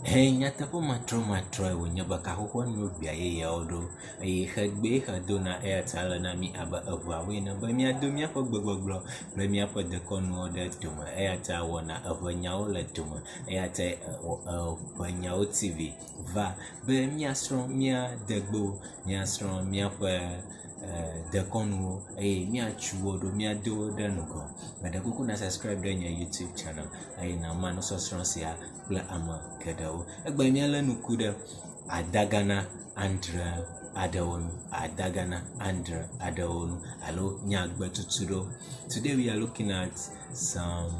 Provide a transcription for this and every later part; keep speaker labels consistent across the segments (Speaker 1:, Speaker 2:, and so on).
Speaker 1: Hɛ nyateƒe matrɔmatrɔe wònye be kaƒoƒo nu gbea yeyeawo ɖo eye xegbee xe dona eya ta ele na mí abe eŋeawo ene be míado míaƒe gbegbɔgblɔ kple míaƒe dekɔnuwo ɖe dome eya ta wɔna eŋenyawo le dome eya ta eŋenyawo TV va be míasrɔ̃ mía degbewo, míasrɔ̃ míaƒe dekɔnuwo eye míatu wo ɖo, míado wo ɖe ŋgɔ. Meɖe kuku na subscribe ɖe nye YouTube channel eye nàma nusɔsrɔ̃ sia kple ame geɖewo. Egbe míalé ŋku ɖe adagana andre aɖewo ŋu, adagana andre aɖewo ŋu alo nyagbetutuɖo. Today we are looking at some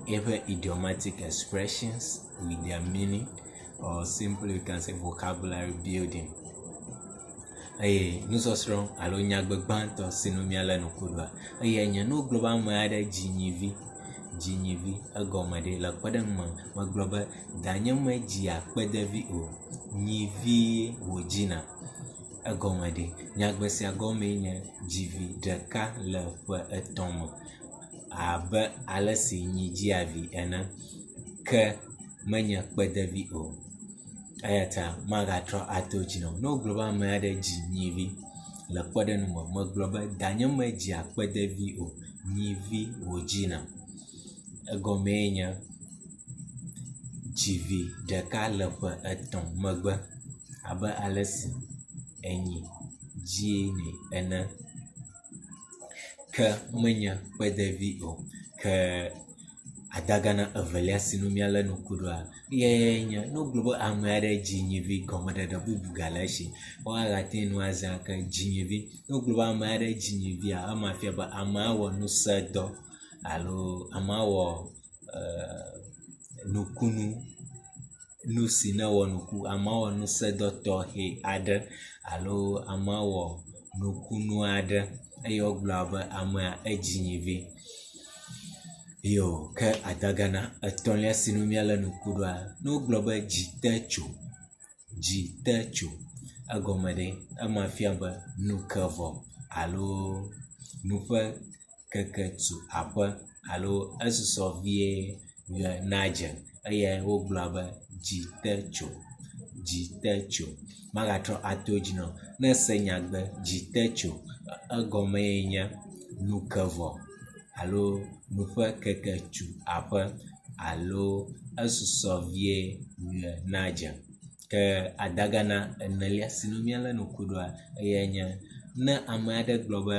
Speaker 1: eƒe idiomatic expressions with their meaning or simply we can say vocabulary building. Eye nusɔsrɔ̃ alo nyagbe gbãtɔ si nu míalé ŋku ɖoa, eyae nye ne wogblɔ be ame aɖe dzi nyivi, dzi nyivi egɔme ɖe le kpɔɖeŋu me megblɔ be danye medzia kpedevi o, nyivie wòdzina. Egɔme ɖe, nyagbe sia gɔmee nye dzi vi ɖeka le ƒe etɔ̃ me abe ale si nyi dzia vi ene ke menye kpedevi o. Eya ta magatrɔ ato dzi na wò. Ne wogblɔ be ame aɖe dzi nyivi le kpɔɖeŋu me, megblɔ be danye medzia kpedevi o, nyivi wòdzina. Egɔmee nye dzi vi ɖeka le ƒe etɔ̃ megbe abe ale si enyi dzinɛ ene ke menye kpedevi o. Ke adagana evelia si nu míalé ŋku ɖoa, eyae nye ne wogblɔ be ame aɖe dzi nyivi gɔmeɖeɖe bubu gale esi. Woagate ŋu azã ke dzi nyivi. Ne wogblɔ be ame aɖe dzi nyivia, ema fia be amea wɔ ŋusẽdɔ alo amea wɔ nukunu, nu si newɔ nuku, amea wɔ ŋusẽdɔ tɔxɛ aɖe alo amea wɔ nukunu aɖe eye wogblɔa be amea edzi nyivi. Yo ke adagana etɔ̃lia si nu míalé ŋku ɖoa, ne wogblɔ be dzi te tso, dzi te tso egɔme ɖe, ema fia be nu ke vɔ alo nu ƒe keke tu aƒe alo esusɔ vie ʋe nadze eyae wogblɔa be dzi te tso, dzi te tso. Magatrɔ ato edzi na wò. Ne ese nyagbe dzi te tso, egɔmee nye nu ke vɔ alo nu ƒe keke tu aƒe alo esusɔ vie ʋe nadze. Ke adagana enelia si nu míalé ŋku ɖoa, eyae nye ne ame aɖe gblɔ be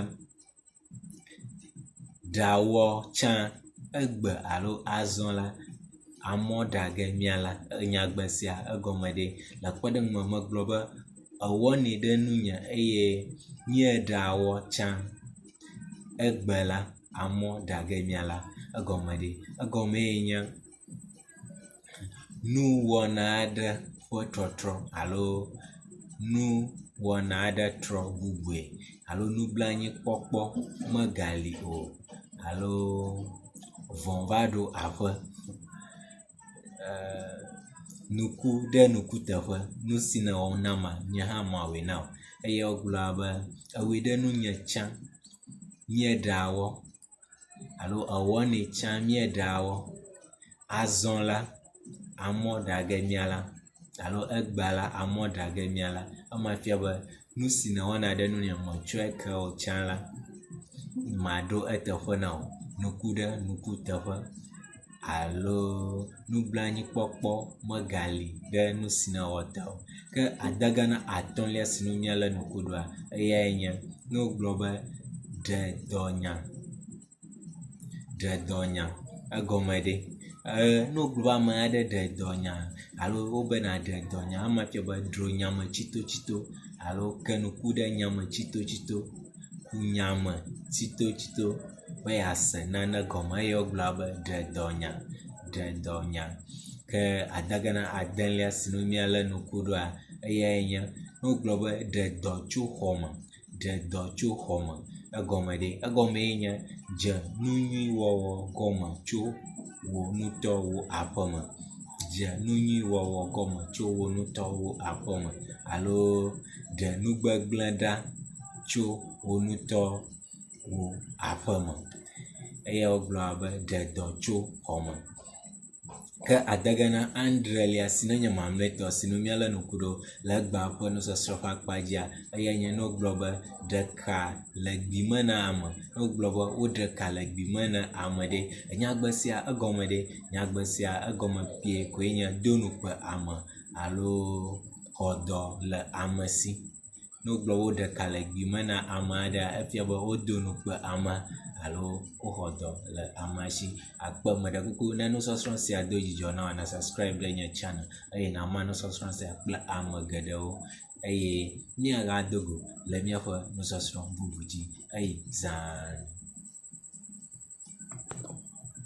Speaker 1: ɖawɔ tsã egbe alo azɔ la, amewo ɖa ge míala. Nyagbe sia egɔme ɖe? Le kpɔɖeŋu me megblɔ be ewɔnɛ ɖe nunye eye míeɖawɔ tsã egbe la, amewo ɖa ge míala. Egɔme ɖe? Egɔmee nye nuwɔna aɖe ƒe trɔtrɔ alo nuwɔna aɖe trɔ bubue alo nublanuikpɔkpɔ megali o alo vɔ̃ va ɖo aƒe. Ŋku ɖe ŋku teƒe. Nu si nèwɔ nama, nye hã mawɔe na wò eye wogblɔa be ewɔe ɖe nunye tsã míeɖawɔ alo ewɔnɛ tsã míeɖawɔ. Azɔ la, amewo ɖa ge míala alo egbea la, amewo ɖa ge míala. Ema fia be nu si nèwɔna ɖe nunye metsɔe ke wò tsã la, maɖo eteƒe na wò. Ŋku ɖe ŋku teƒe alo nublanuikpɔkpɔ megali ɖe nu si nèwɔ ta o. Ke adegana atɔ̃lia si nu míalé ŋku ɖoa, eyae nye ne wogblɔ be ɖe dɔ nya, ɖe dɔ nya egɔme ɖe? Ne wogblɔ be ame aɖe ɖe dɔ nya alo wobe nàɖe dɔ nya, ema fia be dzro nya me tsitotsito alo ke ŋku ɖe nya me tsitotsito, ku nya me tsitotsito be yease nane gɔme eye wogblɔa be ɖe dɔ nya, ɖe dɔ nya. Ke adegana adelia si nu míalé ŋku ɖoa, eyae nye ne wogblɔ be ɖe dɔ tso xɔme, ɖe dɔ tso xɔme egɔme ɖe? Egɔmee nye dze nu nyui wɔwɔ gɔme tso wò ŋutɔ wò aƒeme. Dze nu nyui wɔwɔ gɔme tso wò ŋutɔ wò aƒeme alo ɖe nugbegblẽ ɖa tso wò ŋutɔ wò aƒeme. Eya wogblɔa be ɖe dɔ tso xɔme. Ke adege na adrelia si nenye mamlɛtɔ si nu míalé ŋku ɖo le egbea ƒe nusɔsrɔ̃ ƒe akpa dzia, eyae nye ne wogblɔ be ɖe ka le gbi me na ame. Ne wogblɔ be woɖe ka le gbi me na ame ɖe, enyagbe sia egɔme ɖe? Nyagbe sia egɔme kpuie koe nye do ŋukpe ame alo xɔ dɔ le ame si. Ne wogblɔ woɖe ka le gbi me na ame aɖea, efia be wodo ŋukpe amea alo woxɔ dɔ le amea si. Akpe meɖe kuku ne nusɔsrɔ̃ sia do dzidzɔ na wò na subscribe ɖe nye channel eye nàma nusɔsrɔ̃ sia kple ame geɖewo eye míagado go le míaƒe nusɔsrɔ̃ bubu dzi. Eyi zãa.